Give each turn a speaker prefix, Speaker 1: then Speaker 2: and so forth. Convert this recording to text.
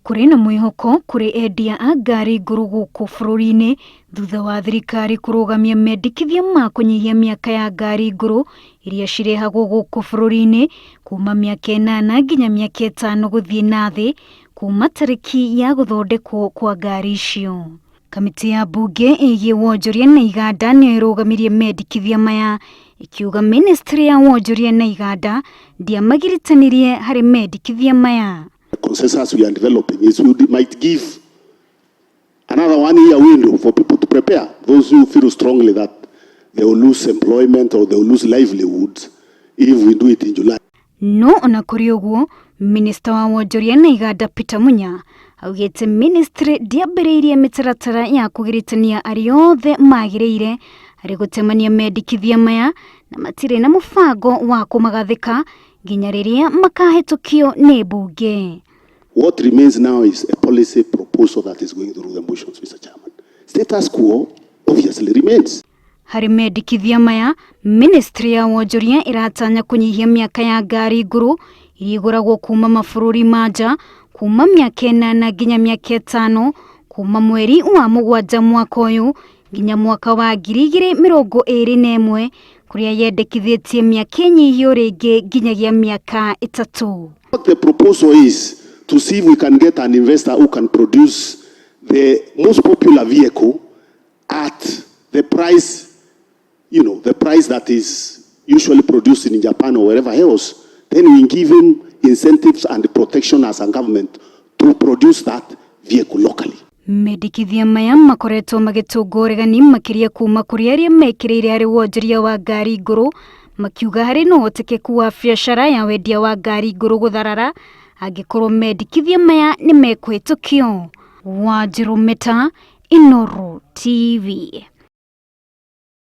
Speaker 1: Kũrĩ na mwĩhoko kũrĩ endia a ngari ngũrũ gũkũ bũrũri-inĩ thutha wa thirikari kũrũgamia mendekithia ma kũnyihia mĩaka ya ngari ngũrũ iria cirehagwo gũkũ bũrũri-inĩ kuma mĩaka ĩnana nginya mĩaka ĩtano gũthiĩ na thĩ kuma tarĩki ya gũthondekwo kwa ngari icio. Kamĩtĩ ya mbunge ĩgiĩ wonjoria na iganda nĩyo ĩrũgamirie mendekithia maya ĩkiuga ministry ya wonjoria na iganda ndĩamagiritanirie harĩ mendekithia maya.
Speaker 2: The consensus we are developing is we might give another 1 year window for people to prepare. Those who feel strongly that they will lose employment or they will lose livelihoods if we do it in July.
Speaker 1: No ona kũrĩ ũguo, minista wa wonjoria na iganda Peter Munya augĩte ministry ndĩambĩrĩirie mĩtaratara ya kũgiritania arĩa othe magĩrĩire harĩ gũtemania mendekithia maya na matirĩ na mũbango wa kũmagathĩka nginya rĩrĩa makahĩtũkio nĩ mbunge.
Speaker 2: What remains now is a policy proposal that is going through the motions, Mr. Chairman. Status quo obviously remains.
Speaker 1: Harĩ mendekithia maya, ministry ya wonjoria ĩratanya kũnyihia mĩaka ya ngari ngũrũ iria igũragwo kuma mabũrũri ma nja kuma mĩaka ĩnana nginya mĩaka ĩtano kuma mweri wa mũgwanja mwaka ũyũ nginya mwaka wa 2021 kũrĩa yendekithĩtie mĩaka ĩnyihio rĩngĩ nginyagia mĩaka ĩtatũ.
Speaker 2: What the proposal is to see if we can get an investor who can produce the most popular vehicle at the price, the price that is usually produced in Japan or wherever else. Then we give him incentives and protection as a government to produce that vehicle locally.
Speaker 1: Mendekithia maya makoretwo magĩtũnga ũregani makĩria kuma kũrĩ arĩa mekĩrĩire harĩ wonjoria wa ngari ngũrũ makiuga harĩ na ũhotekeku wa biacara ya wendia wa ngari ngũrũ gũtharara angĩkorwo mendekithia maya nĩ mekũhĩtũkio. Wanjirũ Meta, Inooro TV.